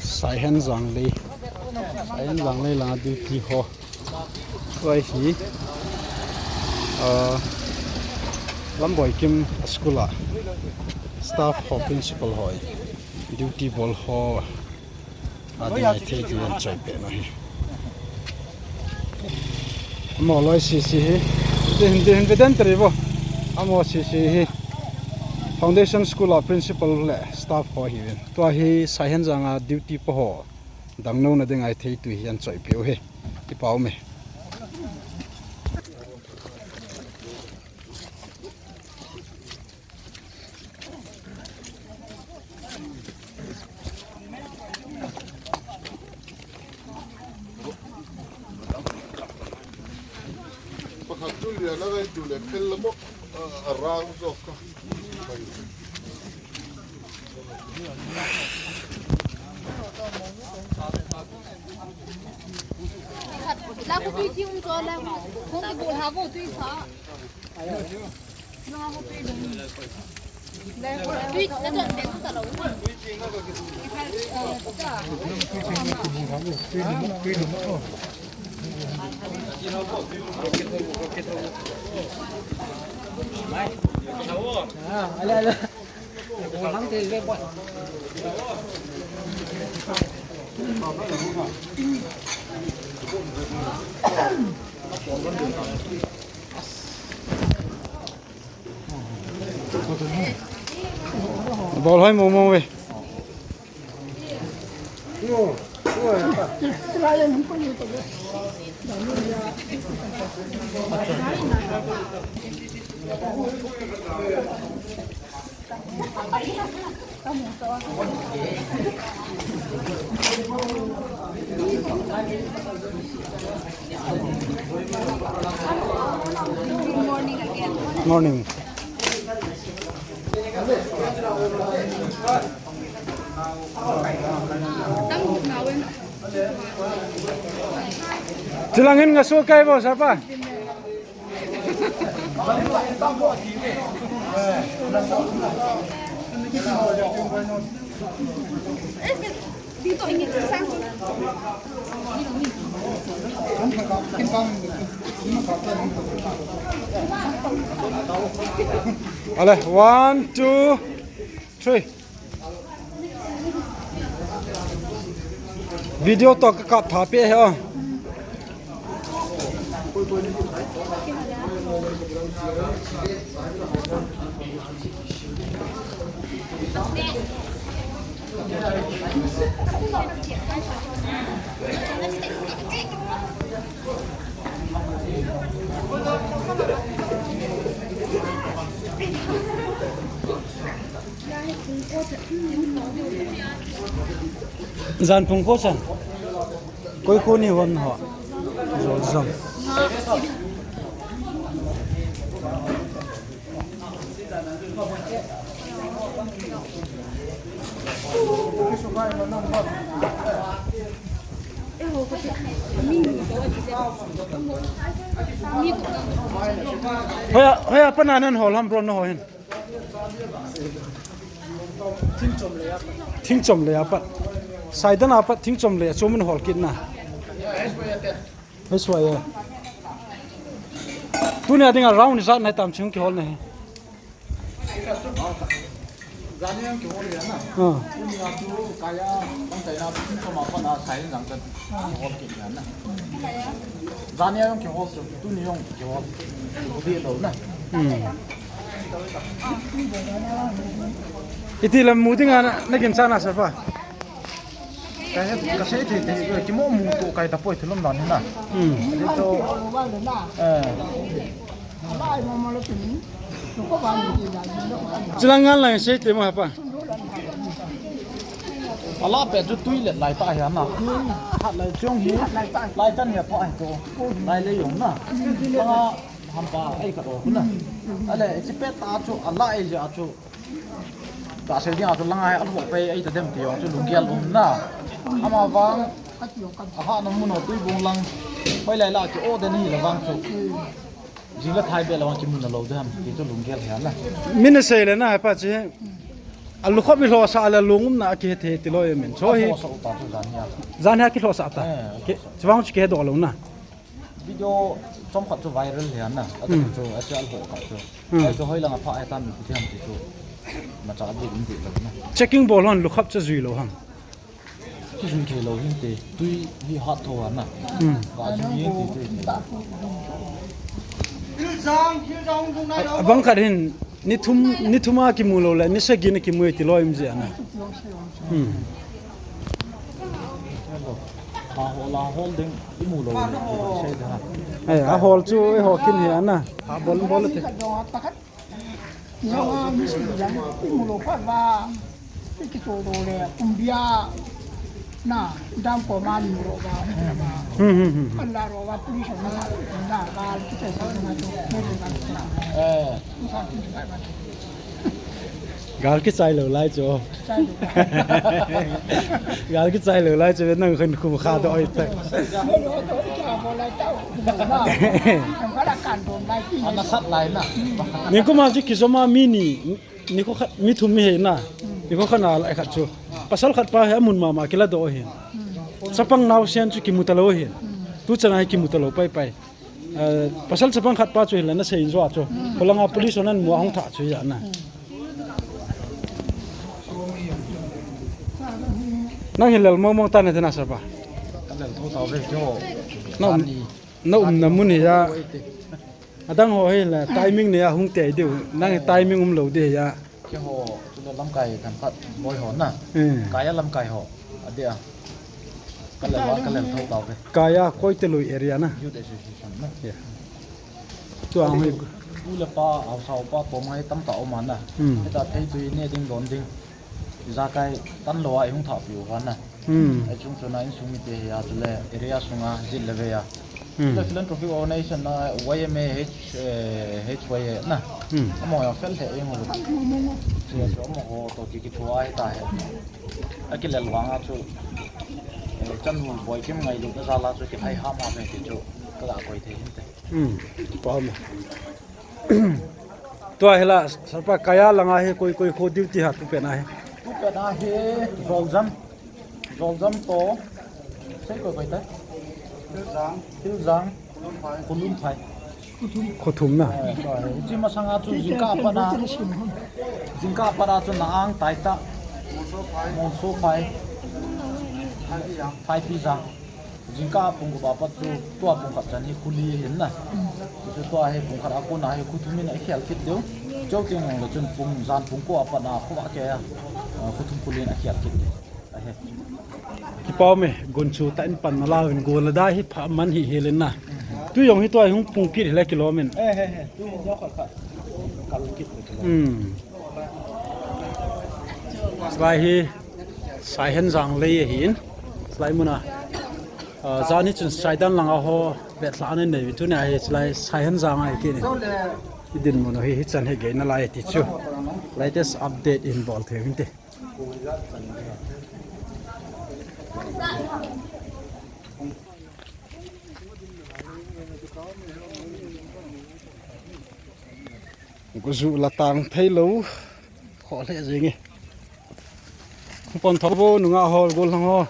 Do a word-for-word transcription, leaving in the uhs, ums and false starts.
Saihenjang lei, Saihenjang lei langa duty ho. Tua hi, ah, Lamboikim school a staff ho, principal ho, duty bol ho. Ading a thei ti an choi peh na hi. Amo loi C C hi. Din, din, din, tari bo. Amo C C hi. Foundation School a principal le staff ho hi uvin. Tua hi Saihenjang a duty pa ho. Dang no na ding a thei tu hi an choi peh u hi. Kipa um e. Pakhat chu lian a ngai tu le phel la mo, a, a rang zo ka. La ko tui ti um zo la ko. Ko ko ha ko tui sa. Bol hoi mo mo ve. Morning. Chulangin nga so kai bo sapa. Ale, one, two, three. Video to ka kap tha pe he. Jan phung ko san. Koi ko ni hon ho. Jol jam. Hoiya, hoiya, pana nan hol ham bro, na ho hin. Thingchom le apat. Saidan apat, thingchom le, chumin hol kit na. Hei suai e. Tunia dinga round ijat na tam chung kihol na hi. Jani ang kihol ya na. Ah. Tunia tu kaya ang kaya na tu ma pa na sai nang kan kihol kit ya na. Jani ang kihol tu, tunia ang kihol. Budi lo na. Hmm. Iti lam mu dinga na, na ginchat na sir pa. Ka he, ka sei thei thei, kimo mu to kai ta poi thilom dan hi na. Hmm. Ni to, eh. Chulang ngal lai sei thei mo hapa. Ala pe chu tui le lai ta hi na. Hat lai chong hi. Lai tan hi pa hi to. Lai le yong na. Langa hampa ai ka to na. Ale chi pe ta chu ala ai ja chu. Tahsa dinga chu langa hi alhoh pai, ei ta dem ti jong chu lunggel um na. Ama vang, aha na mun ho Tuibong lang, hoilai la ki o den hi la vang chu. Jing le thai be la wang kimu na lo de ham, ti chu lunggel hi ana. Min sei le na pa chi. A lukhop i lhosa le lungum na ki he the ti lo e min. Cho hi. Lhosa uta chu jan hi a. Jan hi a ki lhosa ta. Eh, ki, chi wang chu ki he do lo na. Video chom khat chu viral hi ana. A chu a chu al ho khat chu. Hmm. Ai chu hoi langa pha ai tan mi ti ham ti chu. Ma cha bi in ti lo na. Checking bol hon lukhop chu jui lo ham. Ki jui thei lo hin te, tui hi hat tho ana. Hmm. Ka jui hin te tui. Abang khat hin, ni thum, ni thum a kimu lo le, ni sagi na kimu ti lo im je ana. Hmm. A hol, a hol ding, i mu lo le, i sei da. Eh, a hol chu, i ho kin hi ana. A bol, bol te. Nang a mi si lang, i mu lo pha va, i ki to do le, kum bia, na, dam ko ma ni mu lo va, va. Hmm, hmm, hmm, hmm. An la ro va, police na, na, va, ki te sa na to, me de na. Eh. Gal ki chai lo lai chu. Gal ki chai lo lai chu, nang khan khu kha do oi ta. Ana sat lai na. Ni kuma chu ki joma mi ni, ni ko kha, mi thum mi he na. Ni ko kha na lai khat chu. Pasal khat pa he mun mama ki la do he. Chapang nau sen chu ki mu ta lo he. Tu chana he ki mu ta lo pai pai. Eh, pasal chapang khat pa chu hi la na sei in jo a chu. Ko langa police hon an mu a hung tha chu ya na. Nang hi lel mong mong ta na te na sa pa. Ka lel tho tau ve kyo. Na um, na um na mun hi ya. Adang ho hi la timing ne ya hung te diu. Nang hi timing um lo de ya. Keiho chule lamkai khat boi ho na. Hmm. Kaya lamkai ho. Adia. Ka lel a, ka lel tho tau ve. Kaya Koite Lui area na. Youth Association na. Yeah. Tu ang hoi. U le pa, haosa upa, to mai tam ta um ana. Hmm. Heta thei tui ne ding don ding. Ijakai tan lo a i hung tha piu va na. Hmm. Ai chung chuna insung mite hi a chule area sunga jit le ve a. Hmm. Chule philanthropic organization na Y M A H, eh, H Y A na. Hmm. Amaho jong fel he eng ho. Chule chu amaho to ki kithu a hita he. Akilel vanga chu, eh, chanu Boikim ngailutna jal a chu kithai ham ham e ti chu ka ga koi thei hinte. Hmm. Pom. Tua hi la, Sir pa, Kaya langa hi koi koi kho duty ha tu pen a hi. Tu pen a hi, Joljam. Joljam to, sei koi koi ta. Hiljang. Hiljang. Khulumphai. Khothum na. Eh, tua hi. Hiche masanga chu jingkah a pat a. Jingkah a pat a chu Naang, Taita. Molsophai. Phaipijang. Jingkah a pung gup a pat chu tua pung khat chan hi khu li ahin na. Chu tua hi pung khat a kona hi khu thum in akhel kit diu. Chuteng jongle chun pung jan pung ko a pat a khu a kei a, a, khu thum khu li in akhel kit diu. Ahi. Kipa um e, gun chu tah in pan nalai uvin, gun la da hi pha man hi hel in na. Tui jong hi tua hi hung pung kit hile kilom in. Eh, he, he. Tui jong khat khat. Kal kit le kilom. Hmm. Chulai hi Saihenjang lei ahin. Chulai muna, ah, jan hi chun Saidan langa ho vetlhah ana nei uve, tuni a hi chulai Saihenjang ahi kit in. I dinmun u hi hichan hi gei nalai ti chu. Latest update in bol thei uvin te. Gojuh la tang thei lou. Kho le jing e. Pon tho bo nunga hol gol lang ho.